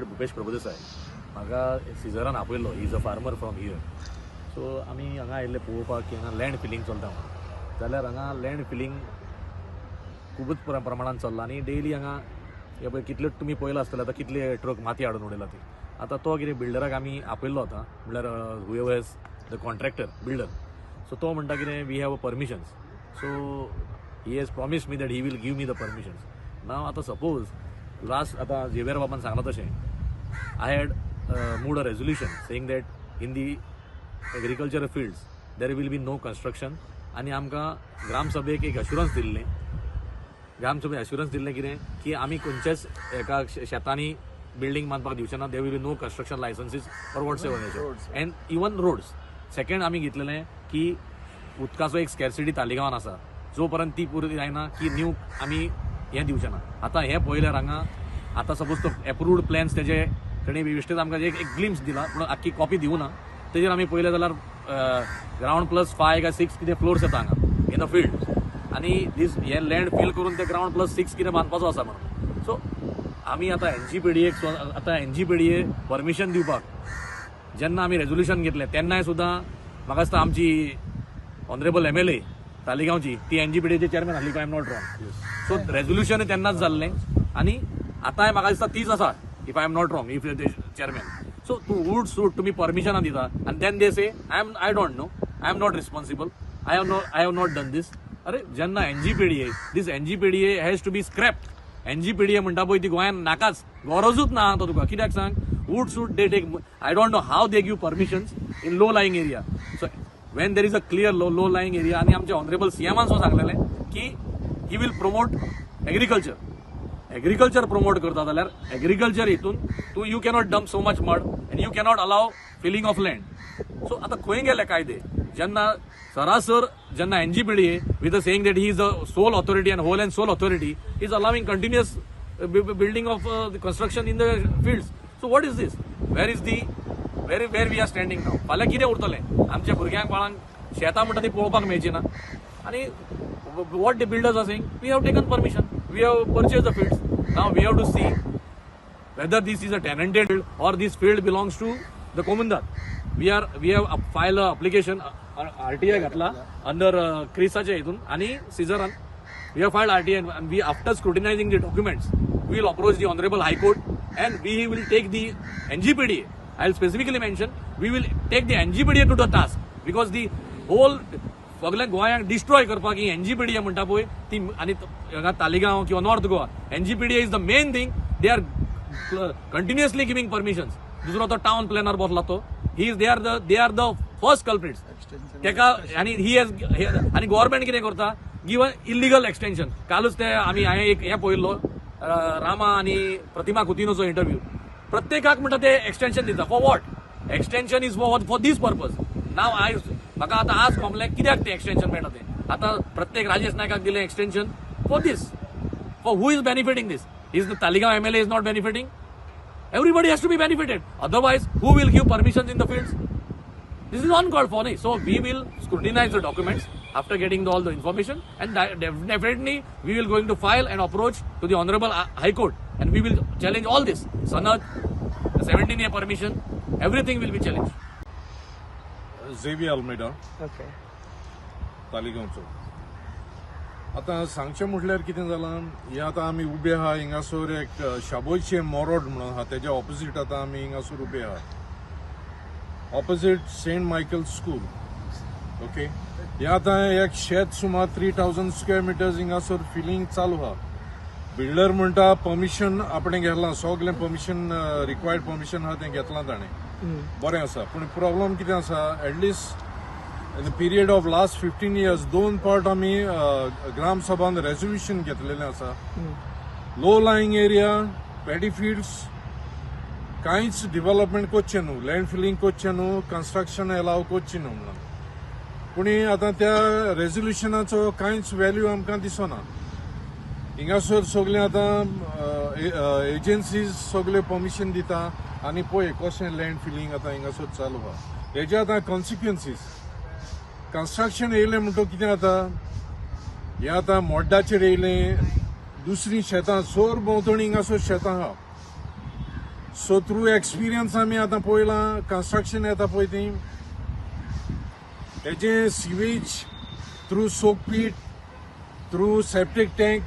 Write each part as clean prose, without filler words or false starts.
भुपेश प्रभुदेसाय म्हाका सिजरान आपयल्लो. He is a farmer from here. So आमी हांगा आयिल्ले पळोवपाक की हांगा लँड फिलींग चलता म्हणून. जाल्यार हांगा लँड फिलींग खुबूच प्रमाणान चल्लां आनी डेली हांगा हे पळय कितले तुमी पळयलां आसतलें, आतां कितले ट्रक माती हाडून उडयला ती. आतां तो कितें बिल्डराक आमी आपयल्लो आतां, म्हणल्यार whoever is the contractor builder. So तो म्हणटा कितें, we have a permissions. So he has promise me that he will give me the permissions. Now आतां सपोज लास्ट आतां झेवियर बाबान सांगलां तशें, I had moved a resolution saying that in the agricultural fields there will be no construction. आनी आमकां ग्रामसभेक एक assurance दिल्लें, ग्रामसभेक assurance दिल्लें कितें की आमी खंयच्याच एका शेतांनी बिल्डींग बांदपाक दिवचे ना, there will be no construction licenses or whatsoever and even roads. Second आमी घेतलेलें की उदकाचो एक स्कॅर्सिटी तालिगांवान आसा, जो पर्यंत ती पुरी जायना की न्यू आमी हें दिवचें ना. आतां हें पळयल्यार हांगा आतां सपोज तो एप्रूव्ड प्लॅन्स तेजे तेणी बेश्टेच आमकां एक एक ग्लिम्स दिला, पूण आख्खी कॉपी दिवना. तेजेर आमी पळयलें जाल्यार ग्रावंड प्लस फाय काय सिक्स कितें फ्लोर्स येता हांगा इन अ फिल्ड आनी दीस हे लँड फील करून ते ग्रावंड प्लस सिक्स कितें बांदपाचो आसा म्हणून. सो आमी आतां एनजीपीडीएक, आतां एनजीपीडीए परमिशन दिवपाक जेन्ना आमी रेजोल्युशन घेतलें तेन्नाय सुद्दां म्हाका दिसता आमची ऑनरेबल एमएलए तालिगांवची ती एनजीपीडीएचे चेअरमॅन आसली, I am not wrong. So resolution तेन्नाच जाल्लें आनी आतांय म्हाका दिसता तीच आसा, if I am not wrong, if chairman. So तूं उट सूट तुमी परमिशनां दिता आनी then they say I don't know, I am not responsible, I have not done this. अरे, जेन्ना NGPDA, this NGPDA has to be scrapped. NGPDA म्हणटा पळय ती गोंयांत नाकाच, गरजूच ना आतां तुका. कित्याक सांग, उट सूट they take, I don't know how they give permissions in low lying area. So when there is a clear low lying area, आनी आमचे ऑनरेबल सीएमान सुद्दां सांगलेलें की he will promote agriculture. Agriculture promote करता जाल्यार एग्रीकल्चर हितून तूं you cannot dump so much mud and you cannot allow filling of land. So आतां खंय गेले कायदे, जेन्ना सरासर जेन्ना NGPDA with a saying that he is a sole authority and whole and sole authority is allowing continuous building of construction in the fields? So what is this? Where is the where we are standing now? फाल्यां कितें उरतलें आमच्या भुरग्यांक बाळांक? शेतां म्हणटा ती पळोवपाक मेळची ना. आनी what the builders are saying, "We have taken permission, we have purchase the fields." Now we have to see whether this is a tenanted field or this field belongs to the comunidad. We have filed a application, RTI घातला under क्रिसाच्या हितून आणि सिजरान we have filed RTI, and we, after scrutinizing the documents, we will approach the Honorable High Court and we will take the NGPDA. I will specifically mention, we will take the NGPDA to the task because the whole सगळ्या गोंयांक destroy करपाक ही NGPDA म्हणटा पळय ती. आनी हांगा तालिगांव किंवा north Goa, NGPDA is the main thing. They are continuously giving permissions. दुसरो तो टावन प्लॅनर बसला तो, he is they are the first culprits. तेका आनी ही हॅज आनी गव्हर्मेंट कितें करता, गिवन इलिगल एक्सटेन्शन. कालूच ते आमी हांवें एक हें पळयल्लो, रामा आनी प्रतिमा कुतिनोचो इंटरव्यू. प्रत्येकाक म्हणटा ते एक्सटेन्शन दिता. For what? Extension is for this purpose. Now I म्हाका आतां आज कळ्ळें कित्याक तें एक्सटेन्शन मेळटा तें. आतां प्रत्येक राजेश नायकाक दिलें extension for this. For who is benefiting this? Is the Taleigao MLA is not benefiting? Everybody has to be benefited. Otherwise, who will give permissions in the fields? This is uncalled for. So we will scrutinize the documents after getting all the information, and definitely we will going to file an approach to the Honorable High Court, and we will challenge all this. Sanad, the 17-year permission, everything will be challenged. Xavier Almeida. तालिगांवचो. आतां सांगचें म्हटल्यार कितें जालां, हें आतां आमी उबे आहा हिंगासर एक शाबोयचें मोरोड म्हणून आहा, तेज्या ऑपोजीट आतां आमी हिंगासर उबे आहा, opposite Saint Michael school, okay. हें आतां एक शेत सुमार 3000 स्क्वेअर मिटर्स हिंगासर फिलींग चालू आहा. बिल्डर म्हणटा परमिशन आपणें घेतलां, सगलें परमिशन, रिक्वायर्ड परमिशन आहा तें घेतलां ताणें. बरें आसा, पूण प्रॉब्लम कितें आसा, at least in the period of last 15 years दोन पावट आमी ग्रामसभान रेजोल्युशन घेतलेलें आसा, low lying area, paddy fields कांयच डिव्हलपमेंट करचें न्हू, लँड फिलींग करचें न्हू, कन्स्ट्रक्शन एलाव करचें न्हू म्हणून. पूण आतां त्या रेजोल्युशनाचो कांयच व्हॅल्यू आमकां दिसना. हिंगासर सगळें आतां एजन्सीज सगळे परमिशन दिता आनी पळय कशें लँड फिलींग आतां हिंगासर चालू आहा. हेजे आतां कॉन्सिक्वन्सीस, कन्स्ट्रक्शन येयलें म्हणटकीर कितें जाता, हें आतां मोड्डाचेर येयलें, दुसरीं शेतां सरभोंवतणी हिंगासर शेतां आहा. सो थ्रू एक्सपिरियन्स आमी आतां पळयलां कन्स्ट्रक्शन येता पळय ती हेजें sewage through soak pit, through septic tank,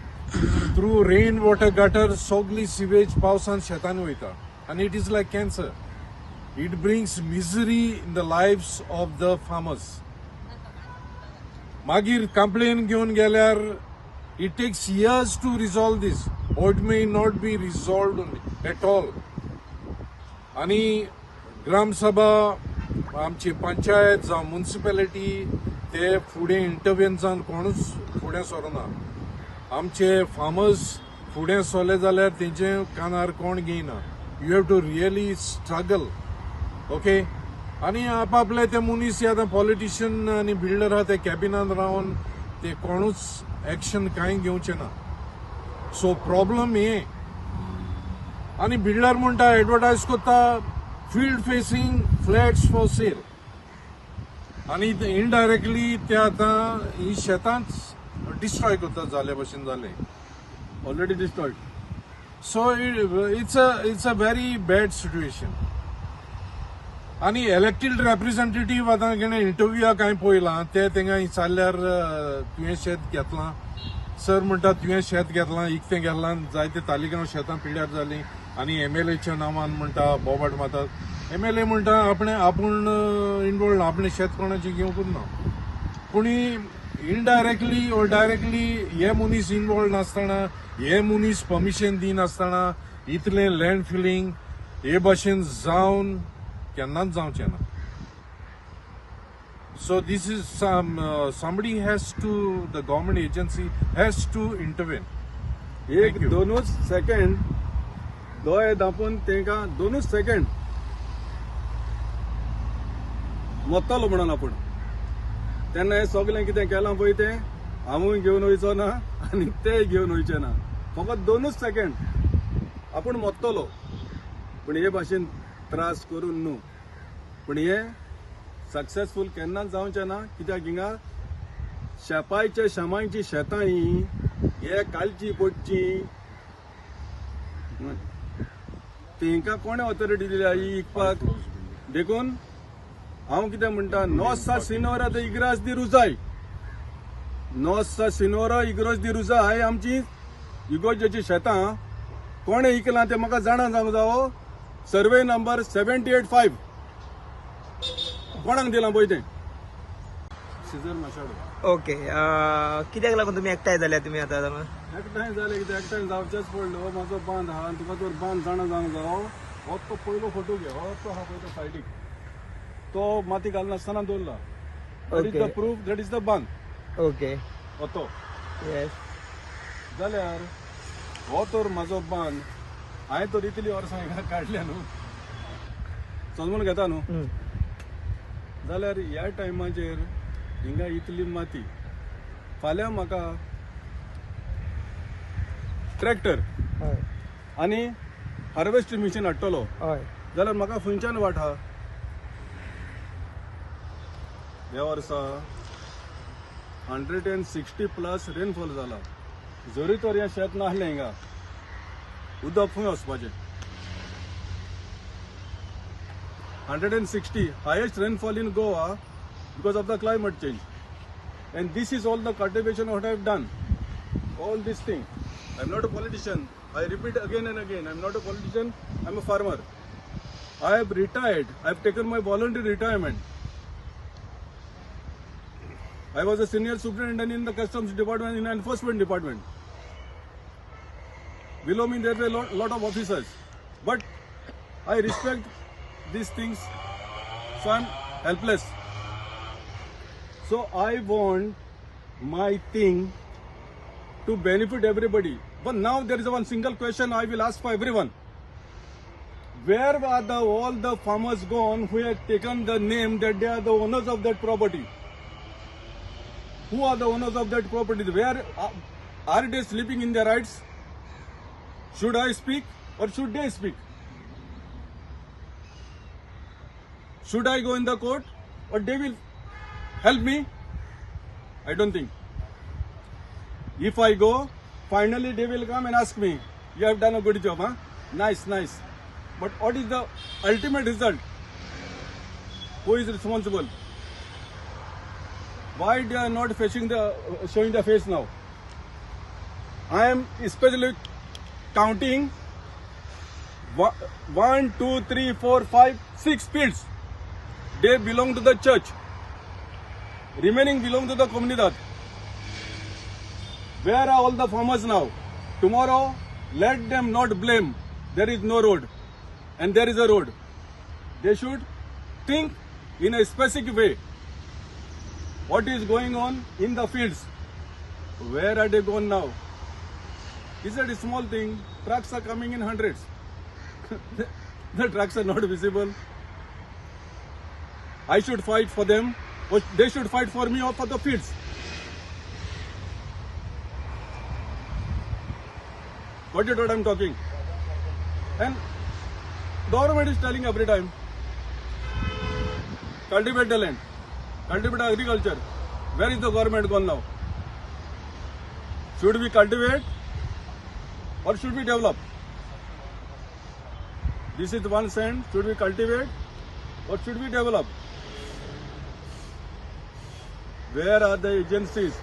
through rain water gutter सगली सिवेज पावसान शेतांनी वयता आनी it is like cancer. It brings misery in the lives of the farmers. मागीर कंप्लेन घेवन गेल्यार it takes years to resolve this or it may not be resolved at all. आनी ग्रामसभा, आमची पंचायत जावं मुन्सिपेलिटी ते फुडें इंटरव्हेन जावन कोणूच फुडें सरना. आमचे फार्मर्स फुडें सरले जाल्यार तेंचे कानार कोण घेयना. You have to really struggle. Okay, आनी आपापले ते मनीस आतां पॉलिटिशियन आनी बिल्डर आहा ते कॅबिनान रावन ते कोणूच एक्शन कांय घेवचे ना. सो प्रॉब्लम हे. आनी बिल्डर म्हणटा एडवर्टायज करता field facing flats for sale आनी इनडायरेक्टली ते आतां ही शेतांच डिस्ट्रॉय करता जाले भशेन जालें. Already destroyed. So it's a very bad situation. आनी इलेक्टेड रेप्रेझेंटेटीव आतां कितें इंटरव्यूआ कांय पळयलां ते तेंगा विचारल्यार तुवें शेत घेतलां सर म्हणटा तुवें शेत घेतलां इकतें घेतलां जायते तालिगांव शेतां पिड्यार जालीं आनी एमएलएच्या नांवान म्हणटा बोबाट मारतात. एमएलए म्हणटा आपणें आपूण इनवॉल्व आपणें शेत कोणाचें घेवंकूच ना. पूण इनडायरेक्टली ऑर डायरेक्टली हे मनीस इनवॉल्व नासतना, हे मनीस परमिशन दिनासतना इतलें लँड फिलींग हे भाशेन जावन केन्नाच जावचें ना. So this is somebody has to, the government agency has to intervene. एक दोनूच सेकंड दोळे धांपून तेंकां दोनूच सेकंड मरतलो म्हणून आपूण तेन्ना हें सगळें कितें केलां पळय तें हांवूय घेवन वयचो ना आनी तेय घेवन वयचे ना. फकत दोनूच सेकंड आपूण मरतलो. पूण हे भाशेन त्रास करून न्हू. पूण हे सक्सेसफूल केन्नाच जावचें ना. कित्याक हिंगा शेपायचे शेमायची शेतां ही हे कालची पडची तेंकां कोणें ऑथॉरिटी दिल्या ही इकपाक. देखून हांव कितें म्हणटा, नोसा सिनोरा the इग्रास दी रुजाय, नोसा सिनोरा इग्रोज दी रुजाय आमची इगोजेची शेतां कोणें इकलां तें म्हाका जाणा जावंक जावो. सर्वे नंबर 785 कोणाक दिलां पळय तें. सिजर माशाडो. ओके, कित्याक लागून तुमी एकठांय जाल्या तुमी आतां? एकठांय जाले कितें एकठांय जावचेंच पडलो. हो म्हाजो बांद आहा आनी तुका जर बांद जाणा जावंक जावो, हो तो पयलो फोटो घे, हो तो आहा पळय तो सायडीक, तो माती घालनासतना दवरला. That is the proof, that is the बांद. ओके, हो तो. येस. जाल्यार हो तर म्हाजो बांद हांवें तर इतली वर्सां हिंगा काडल्या न्हू, समजून घेता न्हू. जाल्यार ह्या टायमाचेर हिंगा इतली माती, फाल्यां म्हाका ट्रॅक्टर आनी हार्वेस्ट मशीन हाडटलो जाल्यार म्हाका खंयच्यान वाट आहा. ह्या वर्सा 160+ रेनफॉल जाला. जरी तर हें शेत नासलें हिंगा उदक खंय वचपाचें. 160 highest rainfall in Goa because of the climate change. And this is all the cultivation what I have done. All this thing. I am not a politician. I repeat again and again, I am not a politician, I am a farmer. I have retired. I have taken my voluntary retirement. I was a senior superintendent in the customs department, in the enforcement department. Below me there were a lot of officers. But I respect these things, so I am helpless. So I want my thing to benefit everybody. But now there is one single question I will ask for everyone. Where are the all the farmers gone who have taken the name that they are the owners of that property? Who are the owners of that property? Where are they sleeping in their rights? Should I speak or should they speak? Should I go in the court or they will help me? I don't think. If I go, finally they will come and ask me, you have done a good job, huh? Nice, nice. But what is the ultimate result? Who is responsible? Why they are not facing the showing the face now? I am especially counting 1, 2, 3, 4, 5, 6 fields. They belong to the church. Remaining belong to the comunidad. Where are all the farmers now? Tomorrow, let them not blame. There is no road, and there is a road. They should think in a specific way. What is going on in the fields? Where are they gone now? Is that a small thing? Trucks are coming in hundreds. The trucks are not visible. I should fight for them, or they should fight for me or for the fields. What is what I'm talking? And government is telling every time, cultivate the land, cultivate agriculture. Where is the government gone now? Should we cultivate or should we develop? This is one cent. Should we cultivate or should we develop? Where are the agencies?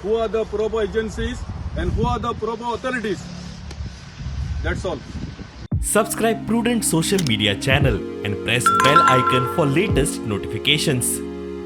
Who are the proper agencies and who are the proper authorities? That's all. Subscribe Prudent Social Media channel and press bell icon for latest notifications.